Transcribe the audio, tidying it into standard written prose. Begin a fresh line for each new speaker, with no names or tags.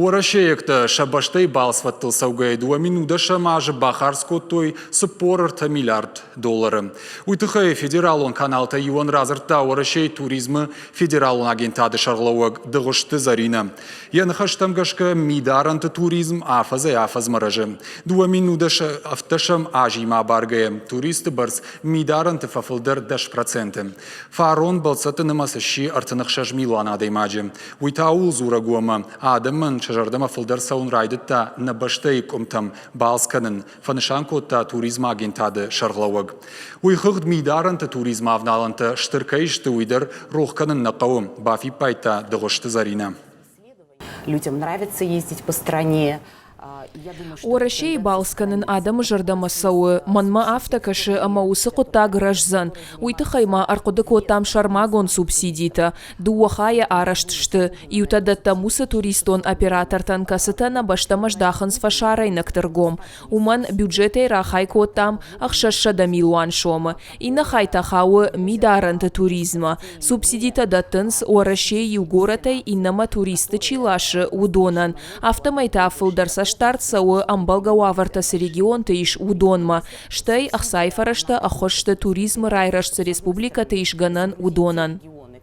Уӕрӕсейӕгтӕ сӕ бӕстӕйы балцвӕдтыл цӕугӕйӕ 2010 азы бахардз кодтой 43 миллиард доллары. Уый тыххӕй федералон каналтӕ иуӕн радзырдта Уӕрӕсейы туризмы федералон агентады сӕргълӕууӕг Дыгъуызты Зӕринӕ. Йӕ ныхӕстӕм гӕсгӕ мидарӕнты туризм афӕдзӕй-афӕдзмӕ рӕзы. 2017 азимӕ абаргӕйӕ туристты бӕрц мидарӕнты фӕфылдӕр 10%. Фарон бӕлццӕтты нымӕц сси 36 милуан адӕймаджы. Уый та ууыл дзурӕг у ӕмӕ адӕмӕн сӕ зӕрдӕмӕ фылдӕр цӕуын райдыдта нӕ бӕстӕйы къуымтӕм балц кӕнын, фӕнысан кодта туризмы агентады сӕргълӕууӕг. Уый хыгъд мидарӕнты туризмы авналӕнтӕ стыр кӕй сты, уый дӕр рох кӕнын нӕ хъӕуы, бафиппайдта Дыгъуызты Зӕринӕ.
Людям нравится ездить по стране.
Уӕрӕсейы балц кӕнын адӕмы зӕрдӕмӕ цӕуы. Мӕнмӕ афтӕ кӕсы, ӕмӕ уыцы хъуыддаг рӕздзӕн. Уый тыххӕй ма ӕрхъуыды кодтам сӕрмагонд субсидитӕ. Дыууӕ хайӕ арӕзт сты. Иутӕ дӕттӕм уыцы туристон оператортӕн, кӕцытӕ нӕ бӕстӕмӕ здахынц фӕсарӕйнӕгты ргом. Уымӕн бюджетӕй рахай кодтам 600 милуан сомы. Иннӕ хай та хауы мидарӕнты туризммӕ. Субсидитӕ дӕттынц, Уӕрӕсейы иу горӕтӕй иннӕмӕ туристты чи ласы, уыдонӕн. Афтӕмӕй та фылдӕр цӕстдард цӕуы, ӕмбӕлгӕ уавӕртӕ цы регионты ис, уыдонмӕ. Стӕй ӕхцайы фӕрӕзтӕ ӕххуыс сты туризмы райрӕзт цы республикӕты ис гӕнӕн, уыдонӕн.